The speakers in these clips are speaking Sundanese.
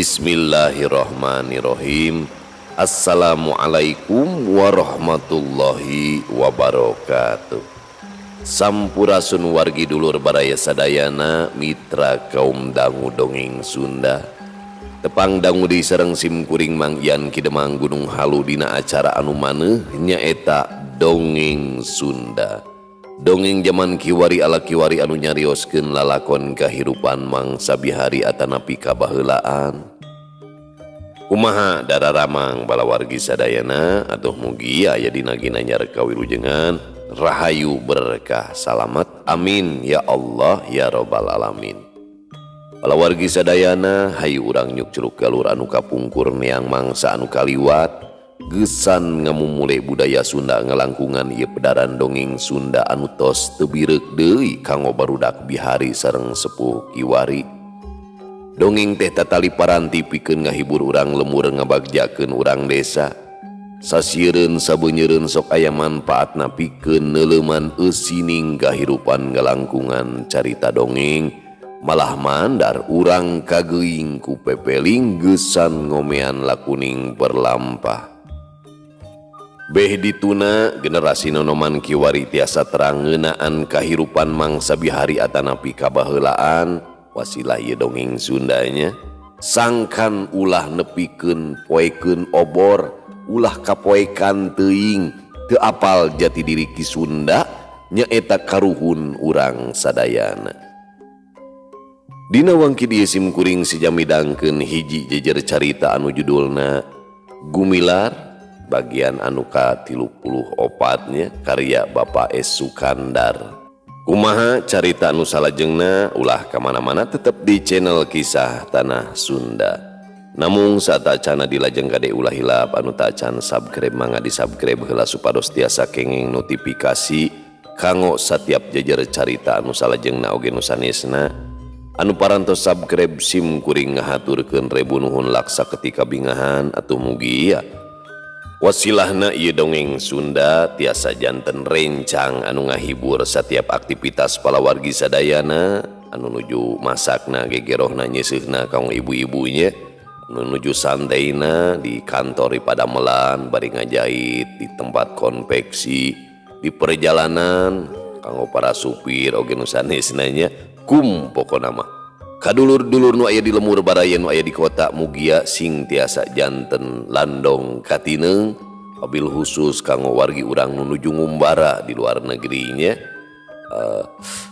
Bismillahirrahmanirrahim. Assalamualaikum warahmatullahi wabarakatuh. Sampurasun wargi dulur baraya sadayana mitra kaum dangu dongeng Sunda. Tepang dangu di sareng sim kuring Mang Ian Ki Demang Gunung Halu dina acara anu maneuh nyaeta Dongeng Sunda. Dongeng zaman kiwari ala kiwari anu nyarioskeun lalakon kahirupan mangsa bihari atanapi kabaheulaan. Kumaha dararamang balawargi sadayana atuh mugi aya dina ginanjar kawilujengan rahayu berkah salamat amin ya Allah ya robbal alamin. Balawargi sadayana hayu urang nyuk curug galur anu kapungkur neang mangsa anu kaliwat gesan ngamumule budaya Sunda ngalangkungan ieu pedaran dongeng Sunda anu tos teu bireuk deui kanggo barudak bihari sareng sepuh kiwari. Dongeng teh tatali paranti pikeun ngahibur urang lemur ngabagjakeun urang desa. Sasieureun sabeunyereun sok aya manfaatna pikeun neuleuman eusining kahirupan ngalangkungan carita dongeng. Malah mandar urang kageuing ku pepeling geusan ngomean lakuning berlampah. Beh dituna generasi nonoman kiwari tiasa terang ngeunaan kahirupan mangsa bihari atanapi kabaheulaan wasilah ieu dongeng Sundanya. Sangkan ulah nepikeun poekeun obor, ulah kapoekan teuing, teu apal jati diri Ki Sunda nyaeta karuhun urang sadayana. Dina wangki dieu sim kuring sijamidangkeun hiji jejer carita anu judulna Gumilar bagian anu ka-34 nya karya Bapak S. Sukandar. Kumaha carita anu salajengna ulah kamana-mana tetep di channel Kisah Tanah Sunda. Namung satacana dilajeng kade ulah hilap anu tacan subscribe mangga di subscribe heula supados tiasa kenging notifikasi kanggo satiap jejer carita anu salajengna oge nu sanesna. Anu parantos subscribe sim kuring ngahaturkeun rebu nuhun laksa ketika bingahan atuh mugia. Wasilahna ieu dongeng Sunda tiasa janten rencang anu ngahibur setiap aktivitas palawargi sadayana anu nuju masakna gegerohna nyeuseuna kanggo ibu-ibunya anu nuju santaina di kantor di padamelan bari ngajahit di tempat konveksi di perjalanan kanggo para supir oge nu sanesna nya kum pokona mah. Kadulur-dulur nu aya di lemur baraya nu aya di kota mugia sing tiasa janten landong katineung wabil khusus kanggo wargi urang nu nuju ngumbara di luar negerinya.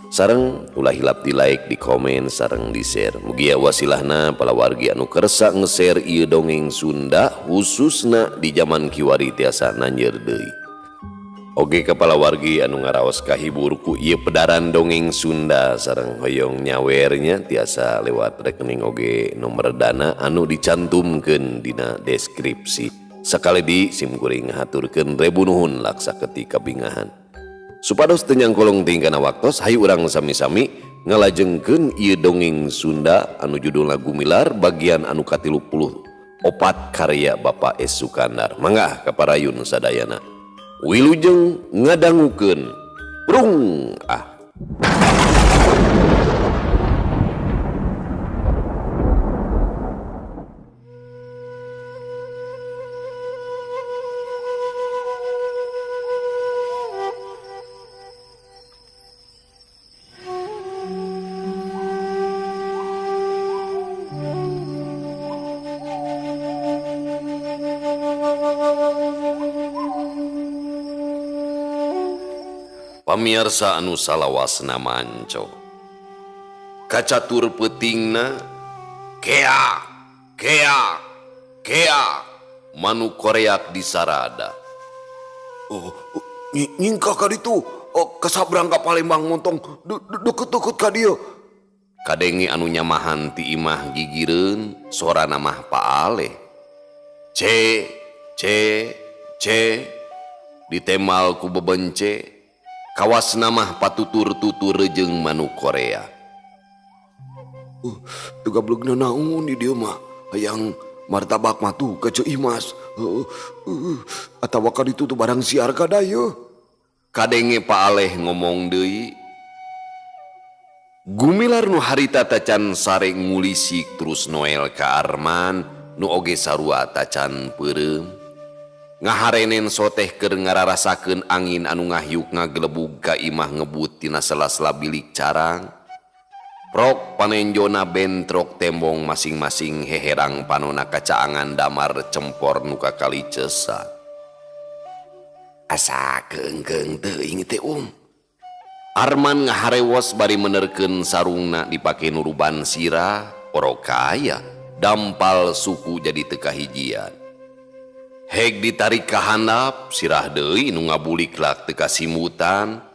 Sareng ulah hilap di like, di komen, sareng di share. Mugia wasilahna palawargi anu kersa nge-share ieu dongeng Sunda khususna di zaman kiwari tiasa nanjeur deui. Oge kepala wargi anu ngaraos kahibur ku ieu pedaran dongeng Sunda sareng hoyong nyawernya tiasa lewat rekening oge nomor dana anu dicantumkeun dina deskripsi. Sakali di sim kuring ngahaturkeun rebu nuhun laksa ketika bingahan. Supados teu nyangkolong teuing kana waktos hayu urang sami-sami ngalajengkeun ieu dongeng Sunda anu judulna Gumilar bagian anu ka-34 karya Bapak S. Sukandar. Mangga kaparayun sadayana. Wilujeng ngadangukeun prung ah. Pamiarsa anu salawasna manco. Kacatur peutingna kea kea kea manuk koreak di sarada. Oh, nyingkah ka ditu, oh, kasabrang ka Palembang montong deket-deket ka dieu. Kadenge anu nyamahan ti imah gigireun sorana mah paaleh. C C C ditemal ku bebence. Kawas namah patutur-tutur jeung manuk Korea. Teu gablegna naon di dieu mah hayang martabak mah tuh ka Ceu Imas. Atawa ka ditu tuh barang siar ka dayeuh. Kadenge Pak Aleh ngomong deui. Gumilar nu harita tacan sare ngulisik terus noel ka Arman nu oge sarua tacan peureum. Ngaharenen soteh keur ngararasakeun angin anu ngahiuk ngagelebug ka imah ngebut tina sela-sela bilik carang. Prok panenjona bentrok tembong masing-masing heherang panona kacaangan damar cempor nu kakali cesak. Asa keengkeung teuing teh Um. Arman ngaharewos bari menerkeun sarungna dipake nuruban sirah, orokaya dampal suku jadi teu kahijian. Heg ditarik ka handap, sirah deui nu ngabuliklak teu kasimutan.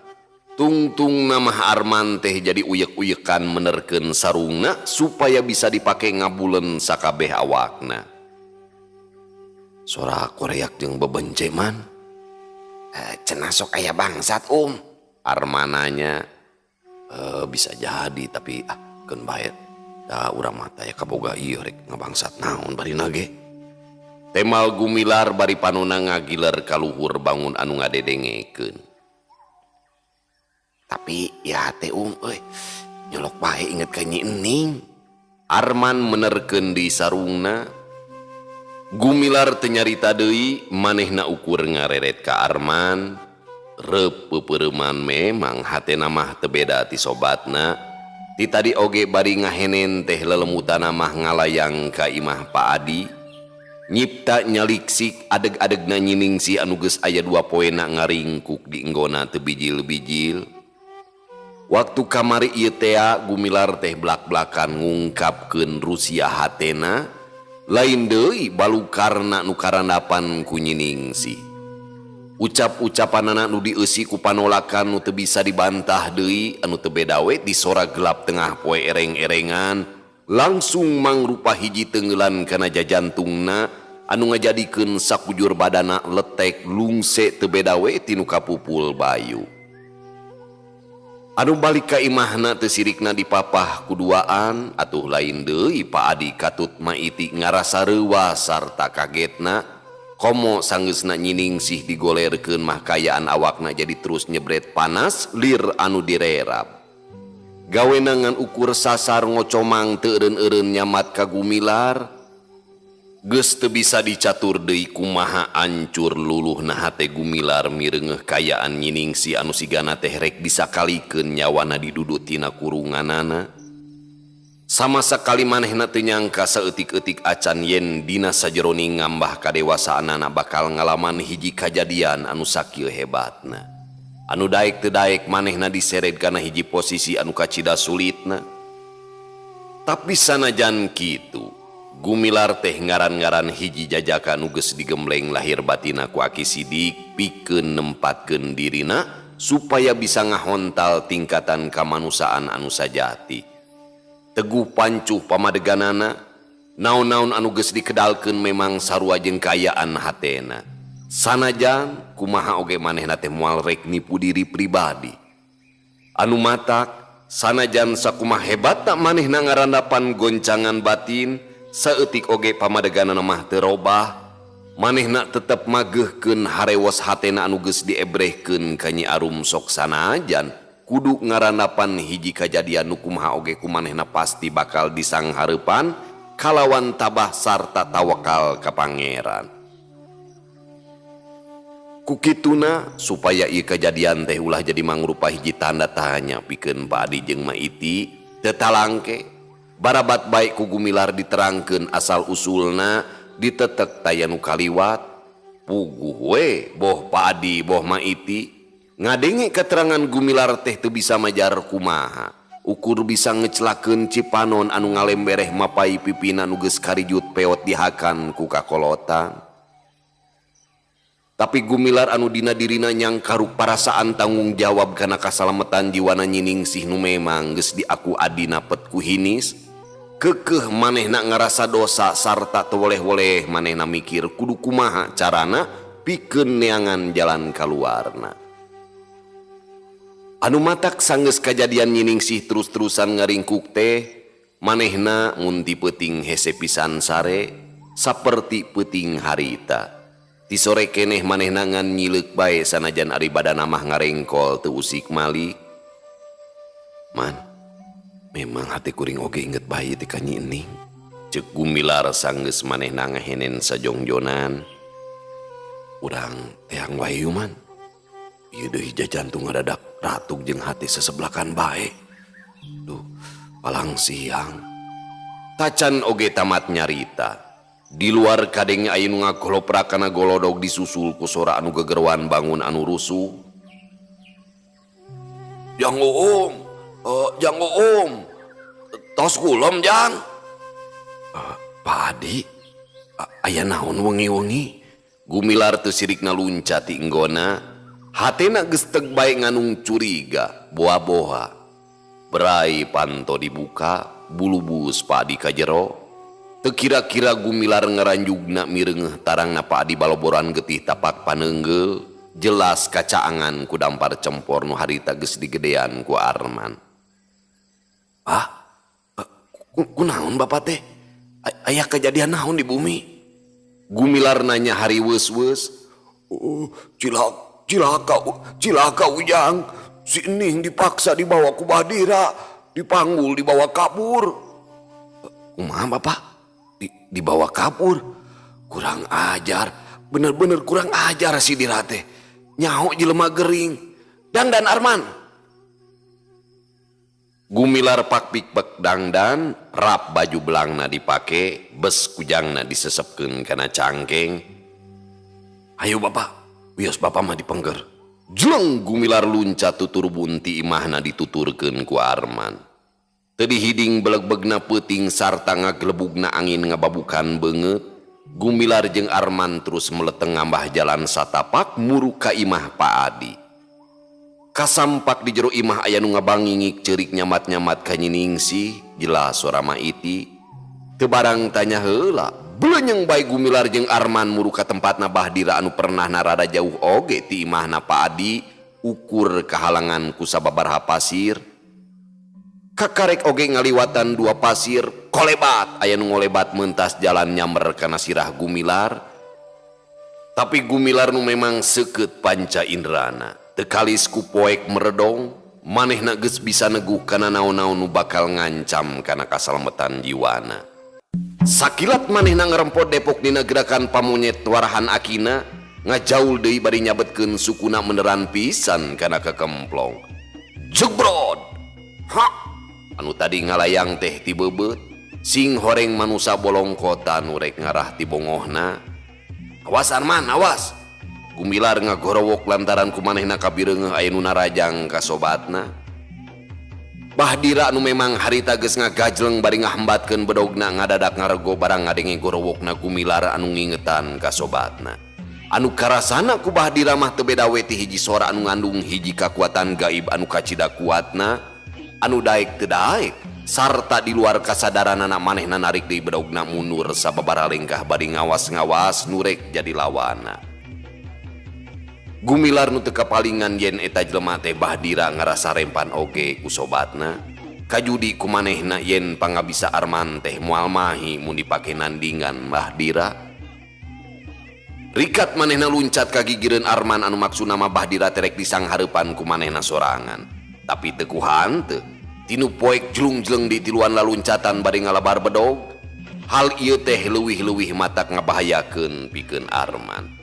Tungtung nama Arman teh jadi uyek-uyekan menerkeun sarungna supaya bisa dipake ngabulen sakabeh awakna. Sora koreak jeung bebence man. Cenah sok aya bangsat Um. Armananya, bisa jadi tapi keun bae. Da urang mah taya kaboga ieu rek ngabangsat naon bari nage. Temal Gumilar bari panona ngagiler kaluhur bangun anu ngadedengekeun. Tapi ya teh Um euy, nyolok bae inget ka Nyi Ening. Arman menerkeun di sarungna. Gumilar teu nyarita deui, manehna ukur ngareret ka Arman. Reup peupeureuman memang hatena mah teu beda ti sobatna. Ti tadi oge bari ngahenen teh lelemutanna mah ngalayang ka imah Pak Adi. Nyipta nyaliksik adeg-adegna nyiningsih anu geus aya 2 poena ngaringkuk di enggona teu bijil-bijil. Waktu kamari ieu tea Gumilar teh blak-blakan ngungkapkeun rusia hatena, lain deui balukarna nu karandapan ku nyiningsih. Ucap-ucapanana nu dieusi ku panolakan nu teu bisa dibantah deui anu teu beda we di sora gelap tengah poe ereng-erengan langsung mangrupa hiji teungeulan kana jajantungna anu ngajadikeun sakujur badana letek lungse teu beda we tinu kapupul bayu. Anu balik ka imahna teu sirikna dipapah kuduaan atuh lain deui Pak Adi katut maiti ngarasa reuwas sarta kagetna. Komo sanggeusna nyiningsih digolerkeun mah kayaan awakna jadi terus nyebret panas lir anu direrab. Gawena ngan ukur sasar ngocomang teu eureun-eureun nyamat ka Gumilar. Geus teu bisa dicatur deui kumaha ancur luluhna hate Gumilar mireungeuh kayaan nyiningsih anu sigana teh rek disakalikeun nyawana didudutina kurunganana. Sama sakali manehna teu nyangka saeutik-eutik acan yen dina sajeroning ngambah kadewasaanana bakal ngalaman hiji kajadian anu sakieu hebatna. Anu daek teu daek manehna diseret kana hiji posisi anu kacida sulitna. Tapi sanajan kitu, Gumilar teh ngaran-ngaran hiji jajaka nu geus digembleng lahir batina ku Aki Sidik pikeun nempatkeun dirina supaya bisa ngahontal tingkatan kamanusiaan anu sajati. Teguh pancuh pamadeganana, naon-naon anu geus dikedalkeun memang sarua jeung kaayaan hatena. Sanajan kumaha oge manehna teh moal rek nipu diri pribadi. Anu matak sanajan sakumaha hebatna manehna ngarandapan goncangan batin, saeutik oge pamadeganana mah teu robah, manehna tetep mageuhkeun harewos hatena anu geus diebrehkeun ka Nyi Arum sok sanajan kudu ngarandapan hiji kajadian nu kumaha oge ku manehna pasti bakal disanghareupan kalawan tabah sarta tawakal ka pangeran. Kukituna supaya ieu kajadian teh ulah jadi mangrupa hiji tanda tanya pikeun Pak Adi jeung Maiti teu talangke. Barabat baik ku Gumilar diterangkeun asal usulna ditetek taya nu kaliwat. Puguh we boh Pak Adi boh Maiti ngadenge keterangan Gumilar teh teu bisa majar kumaha. Ukur bisa ngecelakeun cipanon anu ngalembereh mapai pipina nu geus karijut peot dihakan ku kakolotan. Tapi Gumilar anu dina dirina nyangkaruk parasaan tanggung jawab kana kasalametan jiwana nyiningsih nu memang geus diaku adina pet ku hinis. Kekeh manehna ngarasa dosa sarta teu woleh-woleh manehna mikir kudu kumaha carana pikeun neangan jalan kaluarna. Anu matak sanggeus kajadian nyiningsih terus-terusan ngaringkuk teh manehna mun ti peuting hese pisan sare saperti peuting harita. Ti sore keneh manehna ngan nyileuk bae sanajan ari badana mah ngarengkol teu usik malik. Man, Memang hati kuring oge inget bae teh ka Nyi Ening. Cek Gumilar sanggeus manehna ngahenen sajongjonan. Urang teang wae man. Ieu deui jantung ngadadak ratug jeung hati sesebelakan bae. Duh, palang siang. Tacan oge tamat nyarita. Di luar kadenge aya nu ngagoloprak kana golodog disusul ku sora anu gegerwan bangun anu rusuh. Jang Uum, Jang Uum, tos kulem Jang. Pak Adi, aya naon wengi-wengi? Gumilar teu sirikna luncat ti enggona, hatena geus teg bae nganung curiga, boa-boa. Berai panto dibuka, bulubus Pak Adi ka jero. Teu kira-kira Gumilar ngaranjugna mireungeuh tarangna Pak Adi baloboran getih tapak paneunggeul, jelas kacaangan ku dampar cempor nu harita geus digedean ku Arman. Ah, kunaon bapak teh? Aya kejadian naon di bumi? Gumilar nanya hari weus-weus. Oh, cilaka, cilaka Ujang. Si Ening dipaksa dibawa ku Bahdira, dipanggul dibawa kabur. Kumaha bapak? Dibawa kabur? Kurang ajar, bener-bener kurang ajar si Dira teh. Nyaho jelema gering. Dangdan Arman. Gumilar pak pikpek dangdan, rap baju belangna dipake, bes kujangna disesepkeun kana cangkeng. Ayo bapak, wios bapak mah dipengger. Jleng Gumilar luncat tutur bunti imahna dituturkeun ku Arman. Teu dihiding belegbegna peuting sarta ngagelebugna angin ngababukan beungeut. Gumilar jeung Arman terus meleteng ngambah jalan satapak muruk ka imah Pak Adi. Kasampak di jero imah aya nu ngabangingik ceurik nyamat-nyamat ka Nyi Ningsih, jelas suara Maiti. Teu barang tanya heula, belenyeng bae Gumilar jeung Arman muruk ka tempatna Bahdira anu pernah narada jauh oge ti imahna Pak Adi, ukur kahalangan ku sababaraha pasir. Kakarek oge ngaliwatan dua pasir, kolebat aya nu ngolebat mentas jalan nyamber kana sirah Gumilar. Tapi Gumilar nu memang seukeut panca indrana. Tekalis ku poek meredong, manehna geus bisa neguh kana naon-naon nu bakal ngancam kana kasalametan jiwana. Sakilat manehna ngerempot depok dina gerakan pamonyet warahan akina, ngajaul deui bari nyabetkeun sukuna meneran pisan kana kekemplong. Jebrod! Ha! Anu tadi ngalayang teh ti beubeut, sing horeng manusa bolongkota nu rek ngarah ti bongohna. Awas Arman, awas! Gumilar ngagorowok lantaran ku manehna kabireungeuh aya nu narajang ka sobatna. Bahdira nu memang harita geus ngagajleng bari ngahambatkeun bedogna ngadadak ngarego barang ngadenge gorowokna Gumilar anu ngingetan ka sobatna. Anu karasana ku Bahdira mah teu beda we ti hiji sora anu ngandung hiji kakuatan gaib anu kacida kuatna, anu daek teu daek sarta di luar kasadaranana manehna narik deui bedogna mundur sababaraha lengkah bari ngawas-ngawas nu rek jadi lawana. Gumilar nu teu kapalingan yen eta jelema teh Bahdira ngarasa rempan oge ku sobatna. Kajudi ku manehna yen pangabisa Arman teh moal mahi mun dipake nandingan Bahdira. Rikat manehna luncat ka gigireun Arman anu maksudna mah Bahdira teh rek disanghareupan ku manehna sorangan. Tapi teu ku hanteu. Tinu poek jlung-jleng di tiluan laluncatan bari ngalabar bedog. Hal ieu teh leuwih-leuwih matak ngabahayakeun pikeun Arman.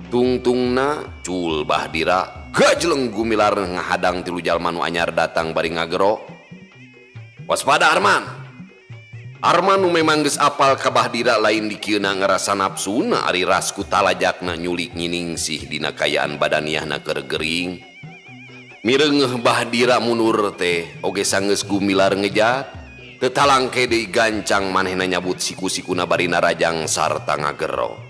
Tungtungna cul Bahdira gajleng Gumilar ngahadang tilu jalma nu anyar datang bari ngagero. Waspada Arman. Arman nu memang geus apal ka Bahdira lain dikieuna ngarasa nafsuna ari rasku talajakna nyulik Nyi Ningsih dina kayaan badaniahna keur gering. Mireungeuh Bahdira mundur teh oge sanggeus Gumilar ngejat. Teu talangke deui gancang manehna nyabut siku-sikuna bari narajang sarta ngagero.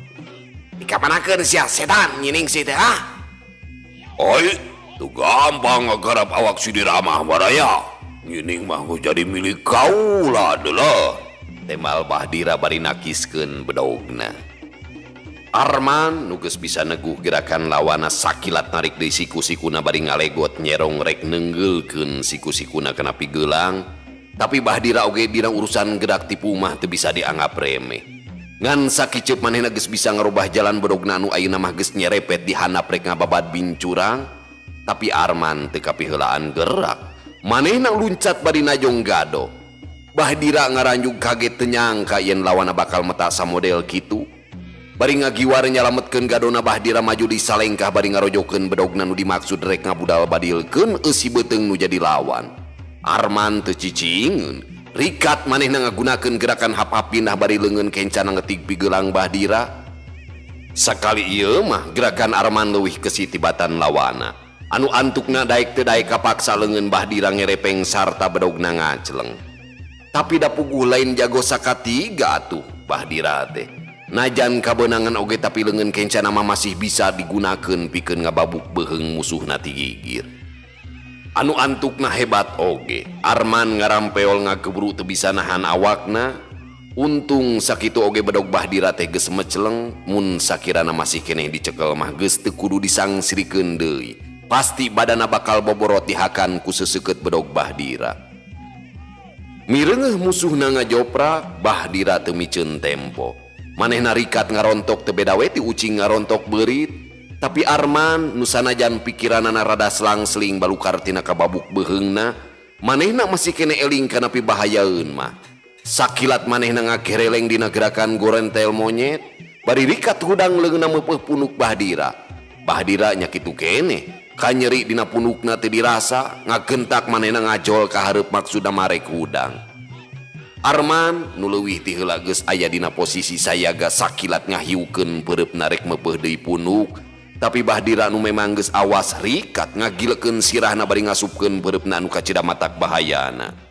Dikamanakeun sia setan Nyi Ningsih teh ah? Oi, tu gampang ngagarap awak si Dira mah baraya. Nyi Ning mah geus jadi milik kaula deuleuh. Temal Bahdira bari nakiskeun bedogna. Arman nu geus bisa neguh gerakan lawana sakilat narik deui siku-sikuna bari ngalegot nyerong rek neunggeulkeun siku-sikuna kana pigeulang. Tapi Bahdira oge dina urusan gerak tipu mah teu bisa dianggap remeh. Ngan sakiceup manehna geus bisa ngarubah jalan bedogna anu ayeuna mah geus nyerepet di handap rek ngababad bincurang. Tapi Arman teu kapiheulaan gerak. Manehna luncat bari najong gado. Bahdira ngaranjug kaget teu nyangka yen lawanna bakal meta samodel kitu. Bari ngagiwar nyalametkeun gadona Bahdira maju di salengkah bari ngarojokeun bedogna nu dimaksud rek ngabudal badilkeun eusi beuteung nu jadi lawan. Arman teu cicingeun. Rikat manehna ngagunakeun gerakan hap-hap pindah bari leungeun kencana ngetig pigelang Bahdira. Sakali ieu mah gerakan Arman leuwih kesi tibatan lawana. Anu antukna daek teu daek kapaksa leungeun Bahdira ngerepeng sarta bedogna ngacleng. Tapi da puguh lain jago sakatiga atuh Bahdira teh. Najan kabeunangan oge tapi leungeun kencana mah masih bisa digunakeun pikeun ngababuk beuheung musuhna ti gigir. Anu antukna hebat oge. Arman ngarampeol ngagebru teu bisa nahan awakna. Untung sakitu oge bedog Bahdira teh geus meceleng, mun sakirana masih keneh dicekel mah geus teu kudu disangsirikeun deui. Pasti badana bakal boborot dihakan ku seseukeut bedog Bahdira. Mireungeuh musuhna ngajoprak, Bahdira teu miceun tempo. Manehna rikat ngarontok teu beda we ti ucing ngarontok beurit. Tapi Arman nu sanajan pikiranana rada selang-seling balukar tina kababuk beuheungna, manehna masih keneh eling kana pibahayaeun mah. Sakilat manehna ngagereleng dina gerakan gorentel monyet, bari rikat hudang leungeunna meupeuh punuk Bahdira. Bahdira nya kitu keneh, kanyeri dina punukna teu dirasa, ngagentak manehna ngajol ka hareup maksudna marek hudang. Arman nu leuwih ti heula geus aya dina posisi sayaga sakilat ngahiukeun peureupna rek meupeuh deui punuk, tapi Bahdira nu memang geus awas rikat ngagilekeun sirahna bari ngasupkeun peureupna anu kacida matak bahayana.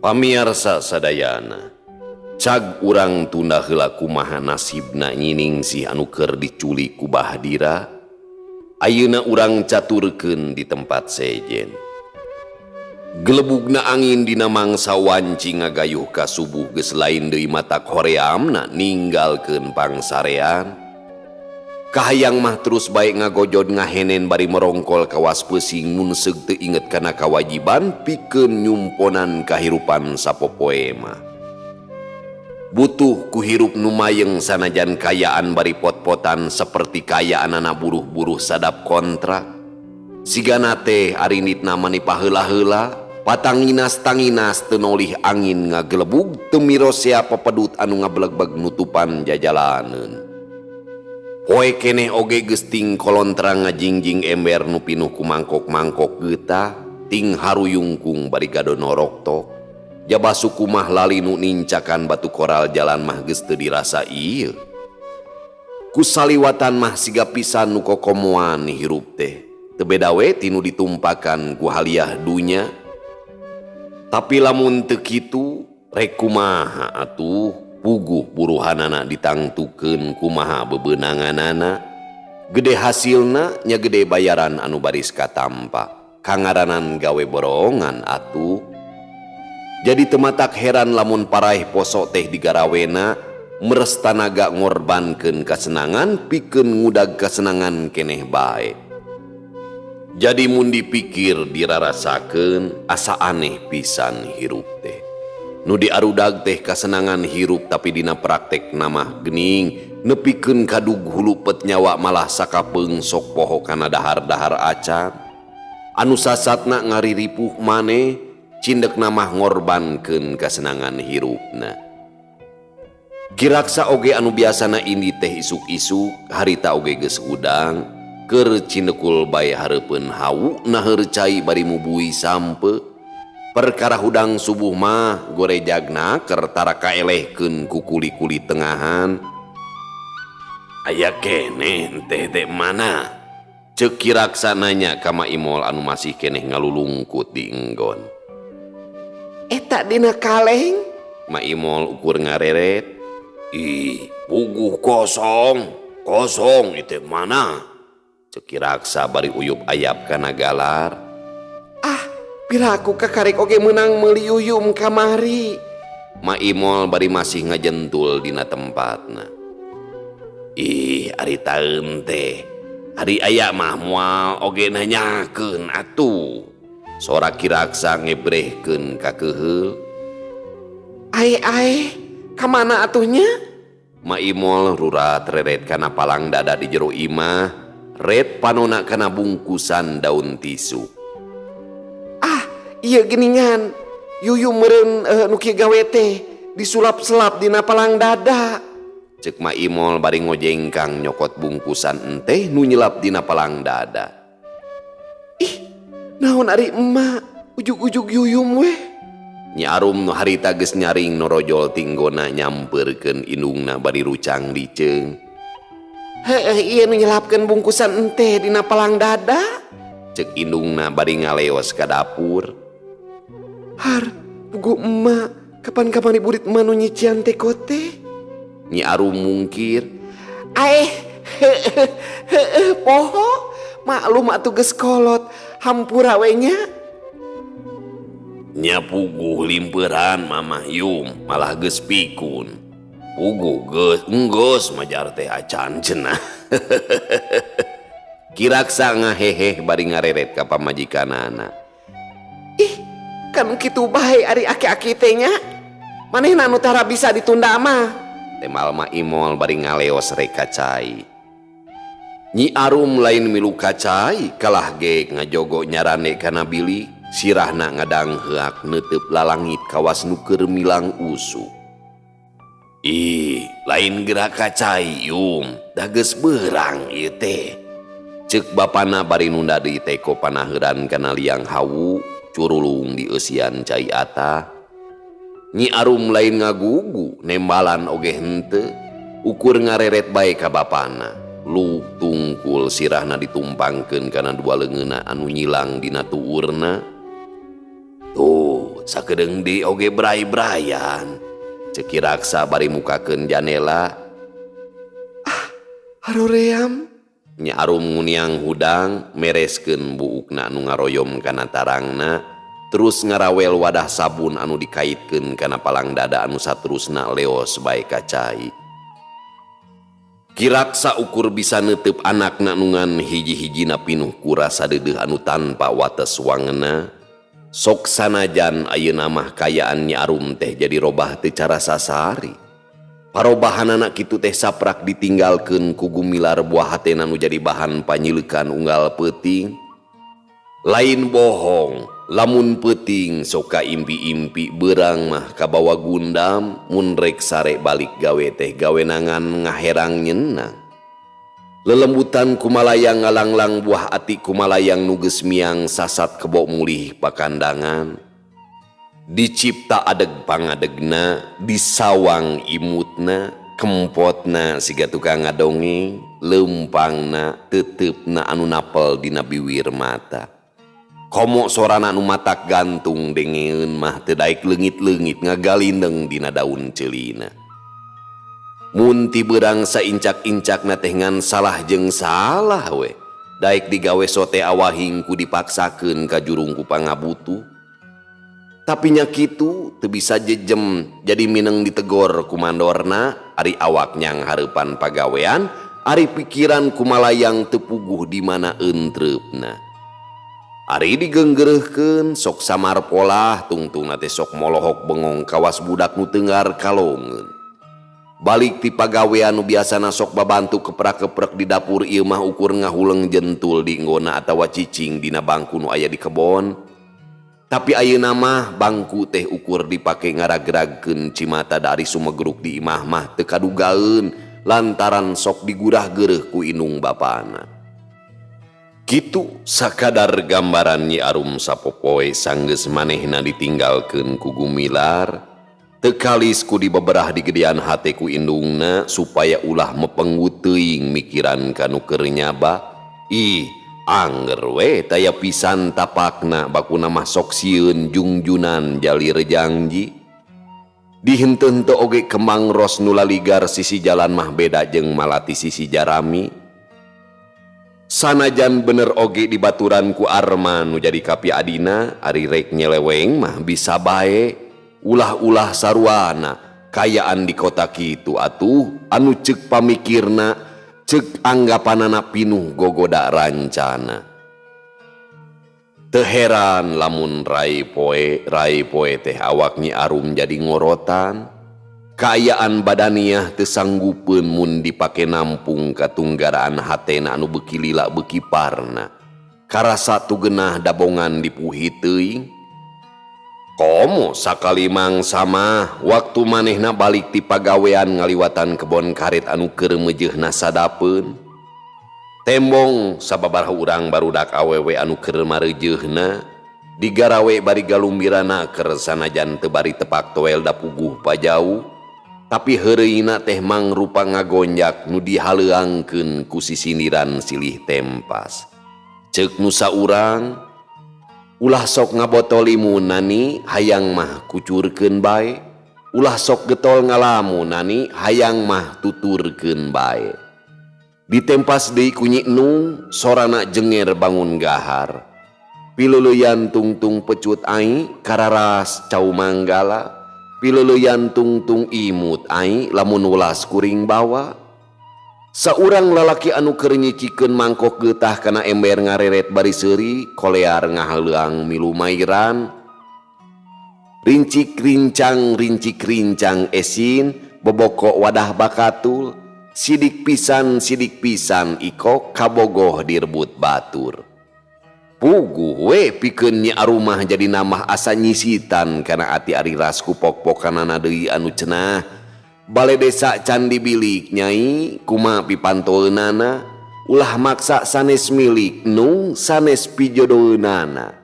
Pamiarsa sadayana, cag urang tunda heula kumaha nasibna nyiningsih anu keur diculik ku Bahdira. Ayeuna urang caturkeun di tempat sejen. Gelebugna angin dina mangsa wanci ngagayuh ka subuh geus lain deui matak horeamna ninggalkeun pangsarean. Kahayang mah terus bae ngagojod ngahenen bari merongkol kawas peusing mun seug teu inget kana kawajiban pikeun nyumponan kahirupan sapopoe mah. Butuh ku hirup nu mayeng sanajan kayaan bari pot-potan seperti kayaanana buruh-buruh sadap kontrak. Sigana teh arinitna mani paheula-heula, patanginas-tanginas teu nolih angin ngagelebug teu mirosea pepedut anu ngabelegbeg nutupan jajalaneun. Poe keneh oge geus ting kolontrang ngajingjing ember nu pinuh ku mangkok-mangkok geutah, ting haruyungkung bari gadono roktok. Jaba suku mah lali nu nincakan batu koral jalan mah geus teu dirasa ieu. Ku saliwatan mah siga pisan nu kokomoan hirup teh. Teu beda we tinu ditumpakan ku haliah dunya. Tapi lamun teu kitu rek kumaha atuh? Puguh buruhanana ditangtukeun kumaha bebeunanganana. Gede hasilna nya gede bayaran anu baris katampa. Kangaranan gawe borongan atuh. Jadi tematak heran lamun paraeh poso teh digarawena meres tanaga ngorbankeun kasenangan pikeun ngudag kasenangan keneh bae. Jadi mun dipikir dirarasakeun asa aneh pisan hirup teh. Nu diarudag teh kasenangan hirup tapi dina praktek namah gening nepikeun kadug hulupet nyawa malah sakapeung sok poho kana dahar-dahar acan. Anu sasatna ngariripuh maneh cindek namah ngorbankeun kasenangan hirupna. Kiraksa oge anu biasana indi teh isuk-isuk harita oge geus hudang keur cindekul bae hareupeun hawu naheur cai bari mubui sampe. Perkara hudang subuh mah gorejagna keur tara kaelehkeun ku kuli-kuli tengahan. Aya keneh teh teh mana? Ceuk Kiraksa nanya ka Ma Imol anu masih keneh ngalulungkut di enggon. Eta dina kaleng? Ma Imol ukur ngareret. Ih, puguh kosong, kosong itu mana? Ceuk Kiraksa bari uyup ayap kana galar. Ah, piraku kakarek oge meunang meuli yuyum kamari. Ma Imol bari masih ngajentul dina tempatna. Ih ari taeun teh ari aya mah moal oge nanyakeun atuh. Sora Ki Raksa ngebrehkeun ka keuheul. Ae ae, ka mana atuh nya? Ma Imol rurat reret kana palang dada di jero imah, ret panona kana bungkusan daun tisu. Ah, ieu geuningan. Yuyu meureun nu kieu gawe teh disulap-selap dina palang dada. Ceuk Ma Imol bari ngojengkang nyokot bungkusan enteh nu nyelap dina palang dada. Ih, naon ari emak ujug-ujug yuyum weh. Nyi Arum nu harita geus nyaring norojol tinggona nyampeurkeun indungna bari rucang diceung. Heueuh ieu nu nyelapkeun bungkusan enteh dina palang dada. Ceuk indungna bari ngaleos ka dapur. Har, puguh emak kapan kamari burit emak nu nyician teko teh? Nyi Arum mungkir. Aeh, heueuh heueuh poho. Maklum atuh geus kolot, hampura we nya. Nya puguh limpeuran Mamah Yum malah geus pikun. Puguh geus enggeus majar teh acan cenah. Ki Raksa ngaheheh bari ngareret ka pamajikanana. Ih, kan kitu bae ari aki-aki teh nya. Manehna nu tara bisa ditunda mah. Temal Ma Imol bari ngaleos rek ka cai. Nyi Arum lain milu ka cai kalah ge ngajogo nyarande kana bilik. Sirahna ngadangheak neuteub lalangit kawas nu keur milang usuk. Ih, lain geura ka cai Yum, da geus beurang ieu teh. Ceuk bapana bari nunda deui teko panaheuran kana liang hawu, curulung di eusian cai atah. Nyi Arum lain ngagugu, nembalan oge henteu, ukur ngareret bae ka bapana. Lu tungkul sirahna ditumpangkeun kana dua leungeunna anu nyilang dina tuurna. Tuh, sakedeung deui oge bray-brayan. Ceuk Ki Raksa bari mukakeun janela. Ah, haroream. Nyi Arum nguniang hudang, mereskeun buukna anu ngaroyom kana tarangna, terus ngarawel wadah sabun anu dikaitkeun kana palang dada anu saterusna leos bae ka cai. Ki Raksa ukur bisa neuteub anakna nu ngan hiji-hijina pinuh ku rasa deudeuh anu tanpa wates wangena. Sok sanajan ayeuna mah kayaan Nyi Arum teh jadi robah teu cara sasari. Parobahanana kitu teh saprak ditinggalkeun ku gumilar buah hatena nu jadi bahan panyileukan unggal peuting. Lain bohong, lamun peuting sok kaimpi-impi beurang mah kabawa gundam mun rek sare balik gawe teh gawe nangan ngaherang nyenang. Lelembutan kumalayang ngalanglang buah ati kumalayang nu geus miang sasat kebo mulih pakandangan. Dicipta adeg pangadegna, disawang imutna, kempotna siga tukang ngadongeng, leumpangna teuteupna anu napel dina biwir mata. Komo sorana anu matak gantung dengeun mah teu daek leungit-leungit ngagalindeng dina daun ceulina. Mun ti beurang saincak-incakna teh ngan salah jeung salah we. Daek digawe sote awahing ku dipaksakeun ka jurung ku pangabutuh. Tapi nya kitu teu bisa jejem jadi mineng ditegor ku mandorna, ari awak nyang hareupan pagawean, ari pikiran kumalayang teu puguh di mana entreupna. Ari digeunggeureuhkeun sok samar polah tungtungna teh sok molohok bengong kawas budak nu teunggar kalongeun. Balik ti pagawean nu biasana sok babantu keprak-keprek di dapur ieu mah ukur ngahuleng jentul di nggona atawa cicing dina bangku nu aya di kebon. Tapi ayeuna mah bangku teh ukur dipake ngaragragkeun cimata dari sumegruk di imah mah teu kadugaeun lantaran sok digurah geureuh ku indung bapana. Kitu sakadar gambaran Nyi Arum sapopoe sanggeus manehna ditinggalkeun ku Gumilar. Teu kalis ku dibeberah digedean hate ku indungna supaya ulah mepenggut teuing mikiran ka nu keur nyaba. Ih, angger we taya pisan tapakna bakuna mah sok sieun jungjunan jalir jangji. Dihenteu-henteu oge kembang ros nu laligar sisi jalan mah beda jeung malati sisi jarami. Sanajan bener oge dibaturan ku Arma nu jadi kapi adina, ari rek nyeleweng mah bisa bae. Ulah-ulah saruana kayaan di kota kitu atuh anu ceuk pamikirna Cek anggapanana pinuh gogoda rancana. Teu heran lamun rai poe teh awak Nyi Arum jadi ngorotan. Kaayaan badaniah teu sanggupeun mun dipake nampung katunggaraan hatena anu beuki lila beuki parna. Karasa tugenah dabongan dipuhi teuing. Komo sakali mangsa mah waktu manehna balik ti pagawean ngaliwatan kebon karet anu keur meujeuhna sadapeun. Tembong sababaraha urang barudak awewe anu keur mareujeuhna digarawe bari galumbirana keur sanajan teu bari tepak toel da puguh pajauh. Tapi heureuyna teh mangrupa ngagonjak nu dihaleuangkeun ku sisindiran silih tempas. Ceuk nu saurang, ulah sok ngabotol limun nani hayang mah kucurkeun bae, ulah sok getol ngalamun nani hayang mah tuturkeun bae. Ditempas deui ku Nyi Nung, sorana jenger bangun gahar. Pileuleyan tungtung pecut ai kararas cau manggala. Pileuleyan tungtung imut ai lamun ulas kuring bawa. Saurang lalaki anu keur nyicikeun mangkok geutah kana ember ngareret bari seuri, kolear ngahaleuang milu mairan. Rincik rincang rincik rincang esin boboko wadah bakatul. Sidik pisan ikok kabogoh direbut batur. Puguh we pikeun Nyi Arumah jadi nambah asa nyisitan kana ati ari ras ku pok-pokanana deui anu cenah. Bale desa can dibilik nyai kuma pipantoeunana ulah maksa sanes milik nung sanes pijodoeunana.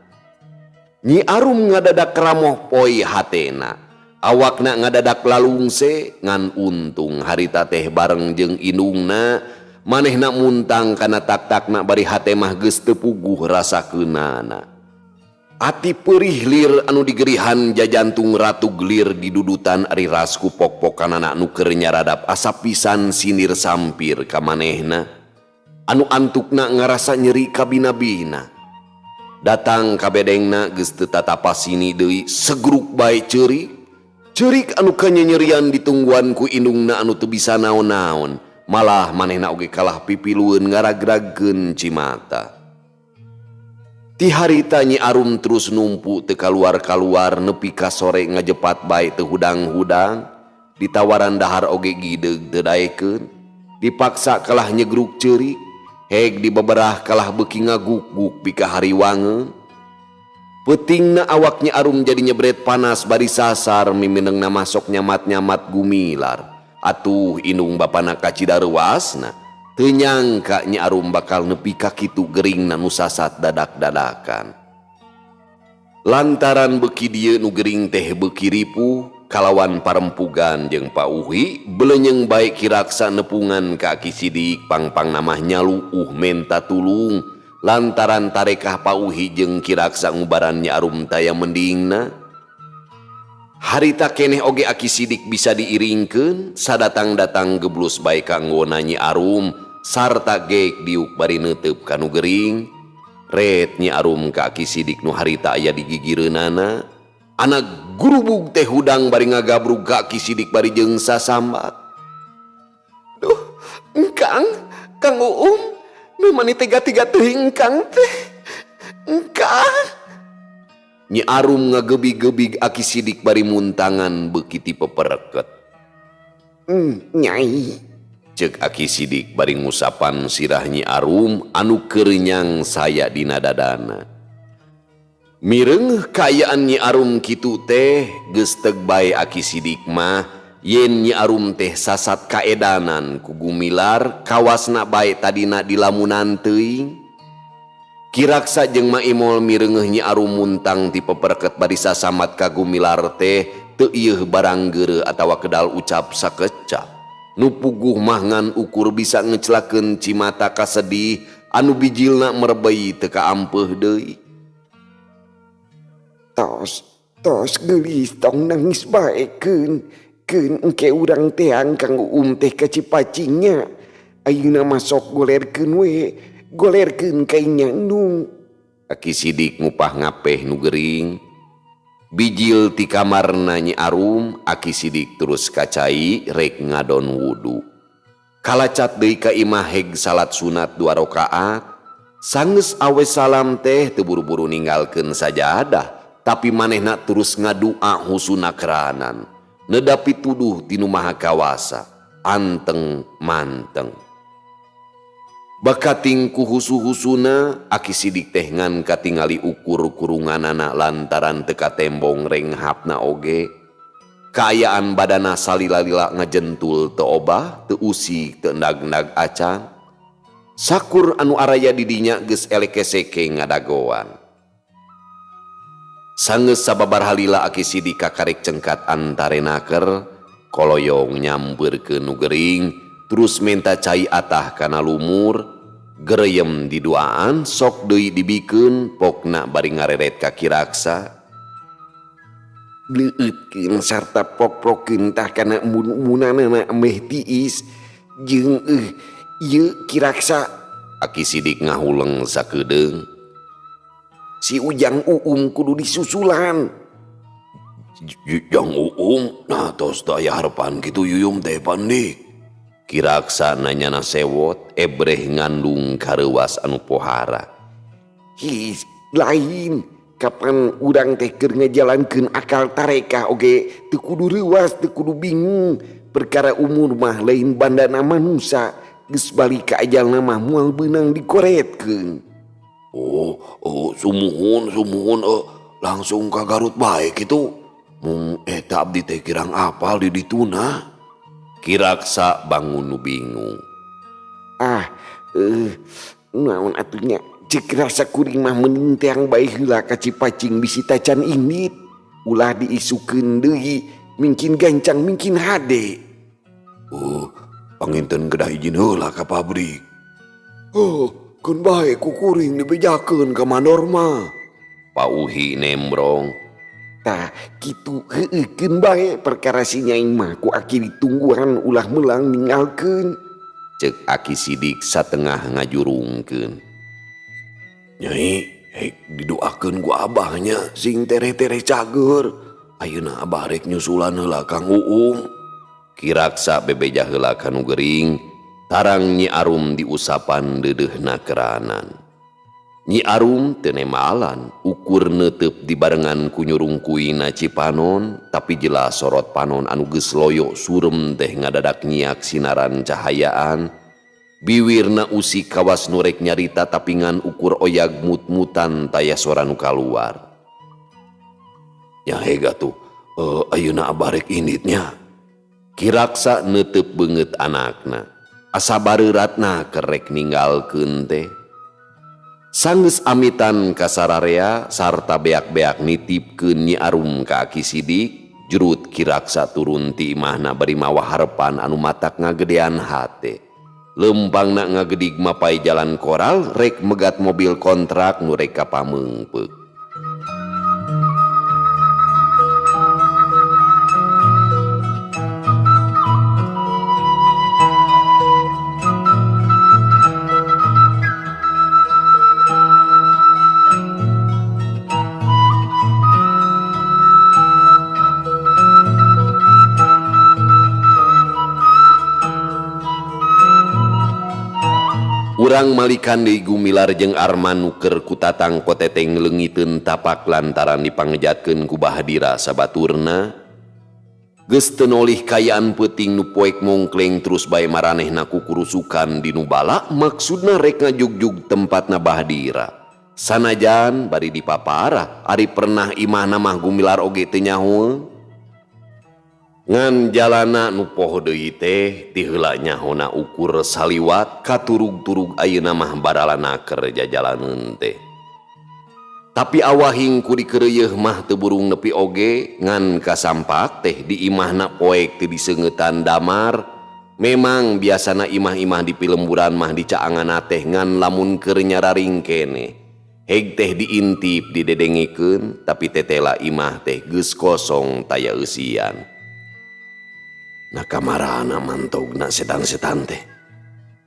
Nyi Arum ngadadak ramoh poi hatena. Awakna ngadadak lalungse ngan untung harita teh bareng jeung indungna manehna muntang kana tak-takna bari hate mah geus teu puguh rasa keunana. Ati peurih lir anu digerihan jajantung ratu gelir didudutan ari ras ku pok-pokanana anu keur nyaradap asa pisan sindir sampir ka manehna anu antukna ngarasa nyeri kabina-bina. Datang ka bedengna geus teu tatapa sini deui segruk bae ceurik. Ceurik anu kanyenyerian ditungguan ku indungna anu teu bisa naon-naon, malah manehna oge kalah pipilueun ngaragragkeun cimata. Ti harita Nyi Arum terus numpu teu kaluar-kaluar nepi ka sore ngajepat bae teu hudang-hudang, ditawaran dahar oge gideug teu daekeun, dipaksa kalah nyegruk ceurik, heg dibeberah kalah beuki ngaguk-guk pika hariwangeun. Peutingna awak Nyi Arum jadi nyebret panas bari sasar miminengna masok nyamat-nyamat gumilar. Atuh indung bapana kacida reuasna, teu nyangka Nyi Arum bakal nepi ka kitu geringna nu sasat dadak-dadakan. Lantaran beuki dieu nu gering teh beuki ripuh kalawan parempugan jeung Pauhi belenyeng bae kiraksa nepungan ka Aki Sidik pangpang namah nyaluuh menta tulung. Lantaran tarekah Pauhi jeung kiraksa ngubaran Nyi Arum taya mendingna. Harita keneh oge Aki Sidik bisa diiringkeun sadatang-datang geblus bae kanggona Nyi Arum sarta geek diuk bari neuteup ka nu gering. Ret Nyi Arum ka Aki Sidik nu harita aya di gigireunana. Anak gurubug teh hudang bari ngagabrug ka Aki Sidik bari jeung sasambat. Duh, engkang, Kang Uum, nu mani tega-tega teuing engkang teh. Engkang. Nyi Arum ngagebi-gebig Aki Sidik bari muntangan beuki ti pepereket. Nyai. Ceuk Aki Sidik bari ngusapan sirah Nyi Arum anu keur nyang saya dina dadana. Mireung kaayaan Nyi Arum kitu teh geus teug bae Aki Sidik mah yen Nyi Arum teh sasat kaedanan ku gumilar kawasna bae tadina dilamunan teuing. Kiraksa jeung Maimol mireungeuh Nyi Arum muntang ti peperket bari sasamat ka gumilar teh teu ieuh barang geureuh atawa kedal ucap sakecap. Nu puguh mah ngan ukur bisa ngecelakeun cimata kasedih anu bijilna merebei teu kaampeuh deui. Tos, tos geulis tong nangis bae keun. Keun engke urang teang Kang Uum teh ka Cipacingnya. Ayeuna mah sok golerkeun we, golerkeun ka Nya Nung. Aki Sidik ngupah ngapeh nu gering. Bijil ti kamarna Nyi Arum, Aki Sidik terus kacai rek ngadon wudu. Kalacat deui ka imah heg salat sunat 2 rakaat. Sanggeus awe salam teh teu buru-buru ninggalkeun sajadah, tapi manehna terus ngadua husuna keranan. Nedapi tuduh ti nu Maha Kawasa, anteng manteng. Bakating ku husu-husuna, Aki Sidik teh ngan katingali ukur kurunganana lantaran teu katembong renghapna oge. Kaayaan badana salila-lila ngajentul teu obah, teu usik, teu endag-endag acan. Sakur anu araya di dinya geus elek-eseke ngadagoan. Sanggeus sababar halila Aki Sidik kakarek cengkat antarenaker, koloyong nyampeurkeun nu gering, terus menta cai atah kana lumur, gereyem di duaan sok deui dibikeun pokna bari ngareret ka Kiraksa. Leueutkeun sarta pok-pokeun tah kana embun-embunanana meh tiis jeung ieu Kiraksa. Aki Sidik ngahuleng sakedeung. Si Ujang Uum kudu disusulan. Jang Uum, nah tos teu aya harepan kitu yuyum teh pandik. Kiraksa nanyana sewot, ebreh ngandung kareuwas anu pohara. His, lain kapan urang teh keur ngajalankeun akal tarekah oge teu kudu reuwas, teu kudu bingung. Perkara umur mah lain bandana manusa, geus balik ka ajalna mah moal beunang dikoretkeun. Oh, oh, sumuhun, sumuhun, langsung ka Garut bae kitu. Mung eta abdi teh kirang apal di dituna. Kiraksa bangun nu bingung. Naon atuh nya? Cek rasa kuring mah mending teang bae heula ka Cipacing bisi tacan indit. Ulah diisukeun deui, mingkin gancang mingkin hade. Oh, panginten kedah izin heula ka pabrik. Oh, keun bae ku kuring dibejakeun ka mandor mah. Pauhi nembrong. Tah kitu heueuh keun bae perkara si Nyai mah ku aki ditungguan ulah melang ninggalkeun. Ceuk Aki Sidik satengah ngajurungkeun. Nyai, hek didoakeun ku abahnya sing tere-tere cager. Ayeuna abah rek nyusulan heula Kang Uung. Kiraksa bebeja heula ka nu gering, tarang Nyi Arum diusapan deudeuhna keranan. Nyi Arum teu nemalan, ukur neuteup dibarengan ku nyurungkuina Cipanon, tapi jelas sorot panon anu geus loyo surem teh ngadadak nyiak sinaran cahayaan. Biwirna usik kawas nu rek nyarita tapi ngan ukur oyag mut-mutan taya sora nu kaluar. Nya hega tuh, ayeuna abah rek inditnya. Kiraksa neuteup beungeut anakna. Asa bareuratna kerek ninggalkeun teh. Sanggeus amitan ka sararea sarta beak-beak nitipkeun Nyi Arum ka Aki Sidik, jurut Kiraksa turun ti imahna bari mawa harepan anu matak ngagedean hate. Lempangna ngagedig mapai jalan koral rek megat mobil kontrak nu rek ka Pameungpeuk. Urang malikan deui Gumilar jeung Arman nu keur kutatang koteteng leungiteun tapak lantaran dipangejatkeun ku Bahadira sabaturna. Geus teu nolih kayaan peuting nu poek mongkleng terus bae maranehna kukurusukan di nu bala maksudna rek ngajugjug tempatna Bahadira. Sanajan bari dipaparah ari pernah imahna mah Gumilar oge teu nyaho. Ngan jalana nu poho deui teh ti heula nyahona ukur saliwat katurug-turug ayeuna mah baralana keur jajalaneun teh. Tapi awahing ku dikeureuyeeh mah teu burung nepi oge ngan kasampak teh di imahna poek teu diseungeutan damar. Memang biasana imah-imah di pilemburan mah dicaanganna teh ngan lamun keur nyararing keneh. Heg teh diintip didedengekeun tapi tetela imah teh geus kosong taya eusian. Nah kamarana mantogna setan-setan teh.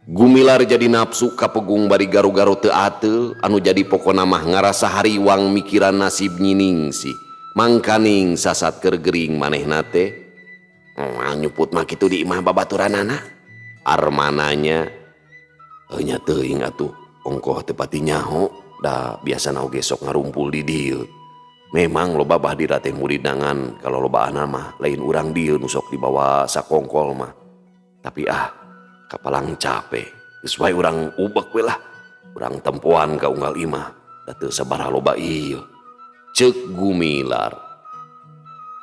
Gumilar jadi nafsu kapegung bari garu-garu teu ateul anu jadi pokona mah ngarasa hariwang mikiran nasib nyiningsih. Mangkaning sasat keur gering manehna teh. Moal nyuput mah kitu di imah babaturanana. Armananya nya teuing atuh ongkoh teu pati nyaho da biasana oge sok ngarumpul di dieu. Memang loba Bahdira teh muridna ngan kalau lobaana mah lain urang dieu nu sok dibawa sakongkol mah. Tapi ah kapalang capek geus wae urang ubek we lah. Urang tempoan ka unggal imah da teu sabaraha loba ieu. Ceuk Gumilar.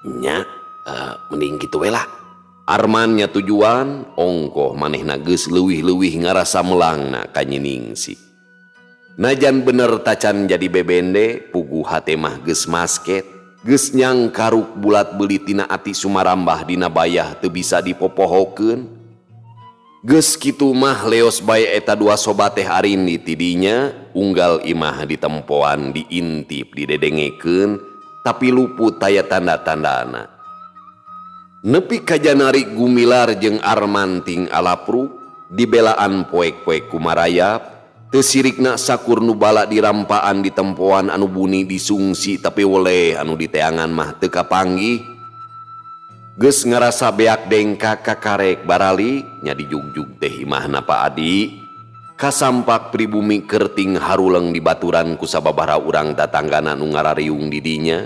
Nya mending kitu we lah. Arman nyatujuan ongkoh manehna geus leuwih-leuwih ngarasa melangna ka Nyi Ningsih. Najan bener tacan jadi bebende puguh hate mah geus masket, geus nyangkaruk bulat beulit dina ati sumarambah dina bayah teu bisa dipopohokeun. Geus kitu mah leos bae eta dua sobat teh arindi ti dinya, unggal imah ditempoan diintip didedengekeun tapi luput taya tanda-tandana. Nepi ka janari Gumilar jeung Arman ting alapruk dibelaan poek-poek kumarayap teu sirikna sakur nu bala dirampaan ditempoan anu buni disungsi tapi weleh anu diteangan mah teu kapanggih. Geus ngarasa beak dengkak kakarek baralik nya dijugjug teh imahna Pak Adi. Kasampak pribumi kerting haruleng dibaturan ku sababaraha urang tatanggana nu ngarariung di dinya.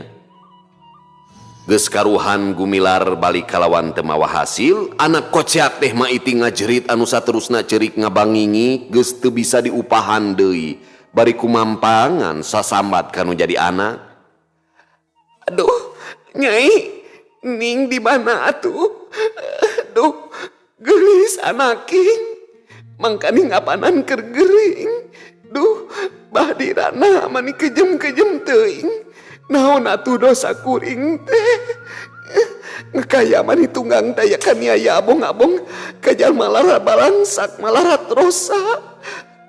Geus karuhan Gumilar balik kalawan teu mawa hasil, anak koceak teh maiti ngajerit anu saterusna ceurik ngabangingi geus teu bisa diupahan deui bari kumampangan sasambat kanu jadi anak. Aduh, Nyai, Ning di mana atuh? Aduh, geulis anaking. Mangkaning apanan keur gering. Duh, Bahdirana mani kejem-kejem teuing. Naon atuh dosa kuring teh? Ngekaya mani tunggang daya kaniaya abong-abong kajalma lara balangsak malarat rosa.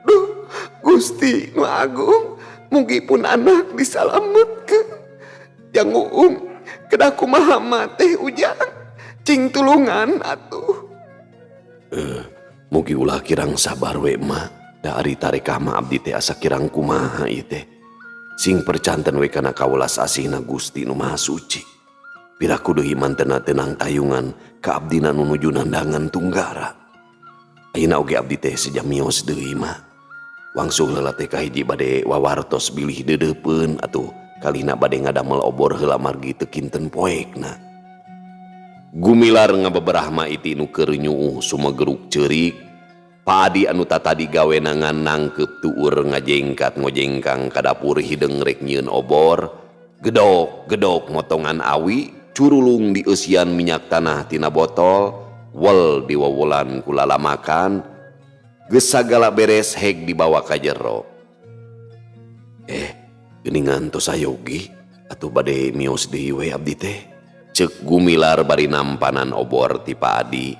Duh, Gusti nu agung, mugi pun anak disalametkeun. Jang Uum, kedah kumaha mah teh Ujang, cing tulungan atuh. Mugi ulah kirang sabar we mah, da ari tarekah mah abdi teh asa kirang kumaha ieu teh. Sing percanten we kana kawelas asihna Gusti nu Maha Suci. Piraku deui mantena tenang tayungan ka abdina nu nuju nandangan tunggara. Ayeuna oge abdi teh seja mios deui mah. Wangsul heula teh kahiji bade wawartos bilih deudeupeun atuh kalihna bade ngadamel obor heula margi teu kinten poekna. Gumilar ngabeberah maiti nu keur nyuuh sumegeruk ceurik. Pak Adi anu tatadi gawena ngan nangkeup tuur ngajengkat ngojengkang ka dapur hideung rek nyieun obor. Gedok gedok motongan awi curulung dieusian minyak tanah tina botol, wel diwowolan ku lalamakan. Geus sagala beres heg dibawa ka jero. Geuningan tos sayogi atuh bade mios deui we abdi teh. Ceuk Gumilar bari nampanan obor ti Pak Adi.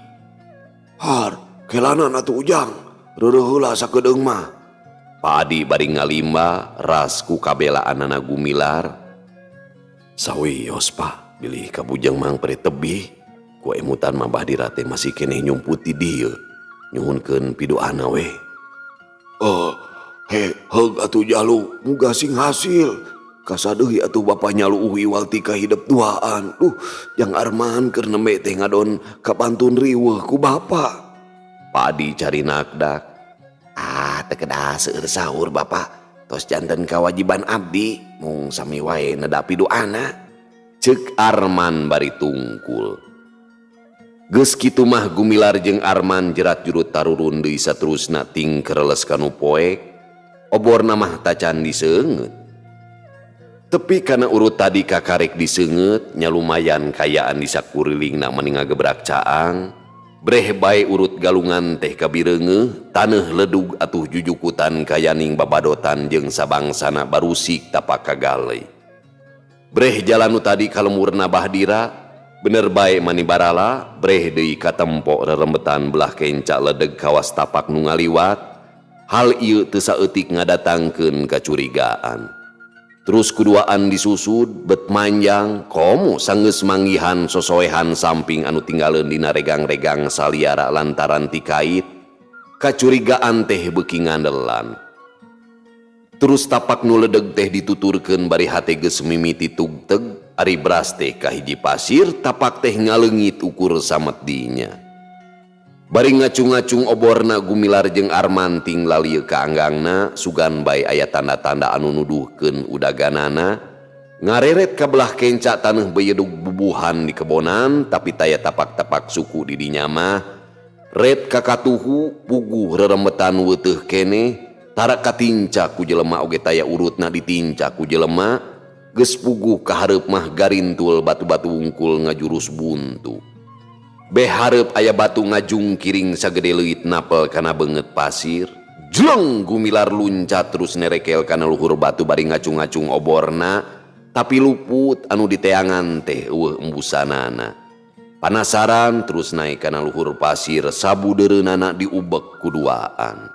Har, kelanan atuh Ujang, reureuh heula sakedeung mah. Pak Adi bari ngalimba ras ku kabelaanana Gumilar. Sawios Pak, bilih kabujeng mang pre tebih. Ku emutan mah Bahdira teh masih keneh nyumput di dieu. Nyuhunkeun piduana we. Oh, he, heug atuh jalu, muga sing hasil. Kasadeui atuh bapa nyaluuh iwal ti kahidep duaan. Duh, Jang Arman keur nembe teh ngadon kapantun riweuh ku bapa. Pak Adi cari nakdak. Ah, teu kedah seueur sahur bapa. Tos janten kawajiban abdi mung sami wae nedapi doana. Ceuk Arman bari tungkul. Geus kitu mah Gumilar jeung Arman jerat jurut tarurun deui saterusna ting kereles kanu poek. Oborna mah tacan diseungeut. Tepi kana urut tadi kakarek diseungeut nya lumayan kayaan di sakurilingna mani ngagebrak caang. Breh bae urut galungan teh kabireungeuh, taneuh ledug atuh jujukutan kayaning babadotan jeung sabangsana barusik tapak kagaleuy. Breh jalan nu tadi kalemurna Bahdira, bener bae mani barala, breh deui katempo rerembetan belah kenca ledeg kawas tapak nu ngaliwat. Hal ieu teu saeutik ngadatangkeun kacurigaan. Terus kuduaan disusud bet manjang komo sanggeus manggihan sosoehan samping anu tinggaleun dina regang-regang saliara lantaran tikait. Kacurigaan teh beuki ngandelan. Terus tapak nu ledeg teh dituturkeun bari hate geus mimiti tugteg, ari bras teh kahiji pasir tapak teh ngaleungit ukur samedinya. Bari ngacung-ngacung oborna Gumilar jeung Armanting lalieu ka anggangna sugan bae aya tanda-tanda anu nuduhkeun udaganana. Ngareret ka belah kenca taneuh beyedug bubuhan di kebonan tapi taya tapak-tapak suku di dinya mah. Ret ka katuhu puguh rerembetan weuteuh keneh tara katinca ku jelema oge taya urutna ditinca ku jelema. Geus puguh ka hareup mah garintul batu-batu wungkul ngajurus buntu. Beh hareup aya batu ngajungkiring sagede leuit napel kana beungeut pasir. Jleng Gumilar luncat terus nerekel kana luhur batu bari ngacung-ngacung oborna tapi luput anu diteangan teh eueuh embusanana. Panasaran terus naik kana luhur pasir sabudeureunana diubek ku duaan.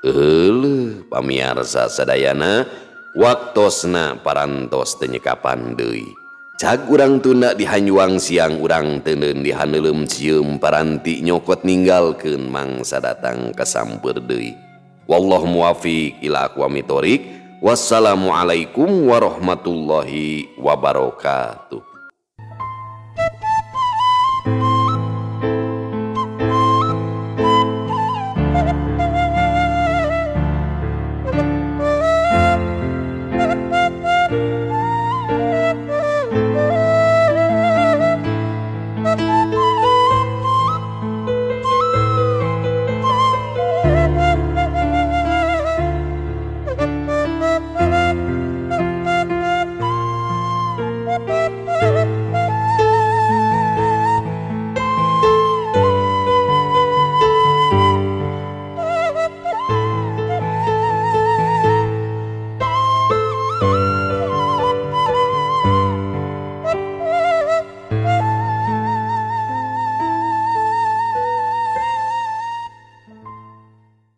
Euleuh pamiarsa sadayana waktosna parantos teu nyekapan deui. Cag urang tunda di hanjuang siang urang teuneun di haneuleum cieum paranti nyokot ninggalkeun mangsa datang kasampeur deui. Wallahu muwafiq ila aqwamit thoriq. Wassalamualaikum warahmatullahi wabarakatuh.